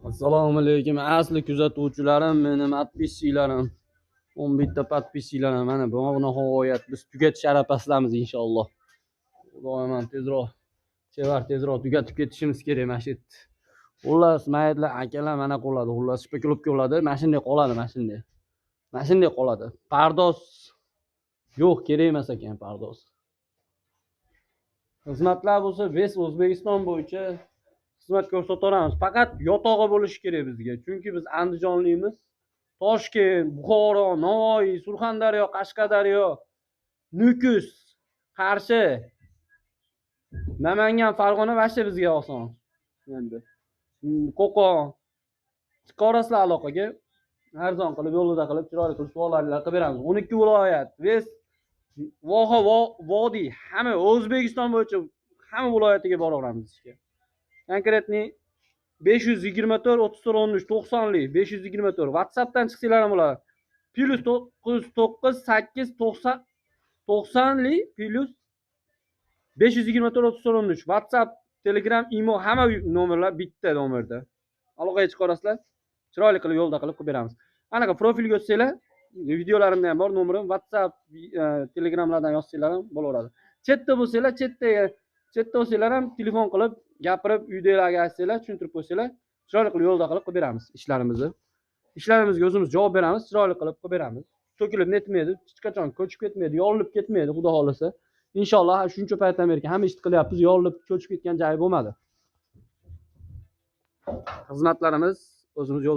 Assalomu alaykum asli kuzatuvchilarim, mening подписчик larim. 11 ta подписчик larim, mana bu nihoyat biz tugatish arafasidamiz inshaalloh. Xudoyim tezroq chevar tezroq tugatib ketishimiz kerak mana shu yerda. Xullas, mayli akalar mana qoladi, xullas шпаклёвка bo'ladi, mana shunday qoladi, mana shunday. Mana shunday qoladi. Pardoz yo'q, kerak emas ekan pardoz. Xizmatlar bo'lsa, весь O'zbekiston bo'yicha xizmat ko'rsataveramiz. Faqat yotog'i bo'lishi kerak bizga. Chunki biz andijonlikmiz. Toshkent, Buxoro, Navoiy, Surxondaryo, Qashqadaryo, Nukus, Qarshi, Namangan, Farg'ona вообще bizga oson. Endi Qo'qon chiqaverasizlar aloqaga. Arzon qilib, yo'lida qilib, chiroyli qilib savollar qilib beramiz. 12 viloyat, весь voha, vodiy, hamma O'zbekiston bo'yicha hamma viloyatiga boraveramiz ishga. Конкретный 524 34 13 90lik 524 WhatsAppdan chiqsanglar ham bo'ladi. Plyus 9 9 8 90 90lik plyus 524 34 13 WhatsApp, Telegram, Imo hamma nomerlar bitta nomerda. Aloqaga chiqarasizlar. Chiroyli qilib yo'lda qilib qilib beramiz. Anaqa profilga o'tsanglar, videolarimda ham bor nomerim, WhatsApp, Telegramlardan yozsanglar ham bo'laveradi. Chetda bo'lsanglar, chetda bo'lsanglar ham telefon qilib, gapirib, uydagilarga aytsanglar, tushuntirib qo'ysanglar, chiroyli qilib yo'lda qilib qilib beramiz ishlarimizni. Ishlarimizga o'zimiz javob beramiz, chiroyli qilib qilib beramiz. To'kilib netmaydi, hech qachon ko'chib ketmaydi, yorilib ketmaydi, xudo xohlasa. Inshaalloh shuncha paytdan beri hamma ishni qilyapmiz, yorilib ko'chib ketgan joyi bo'lmadi. Xizmatlarimiz o'zimiz yo'lda.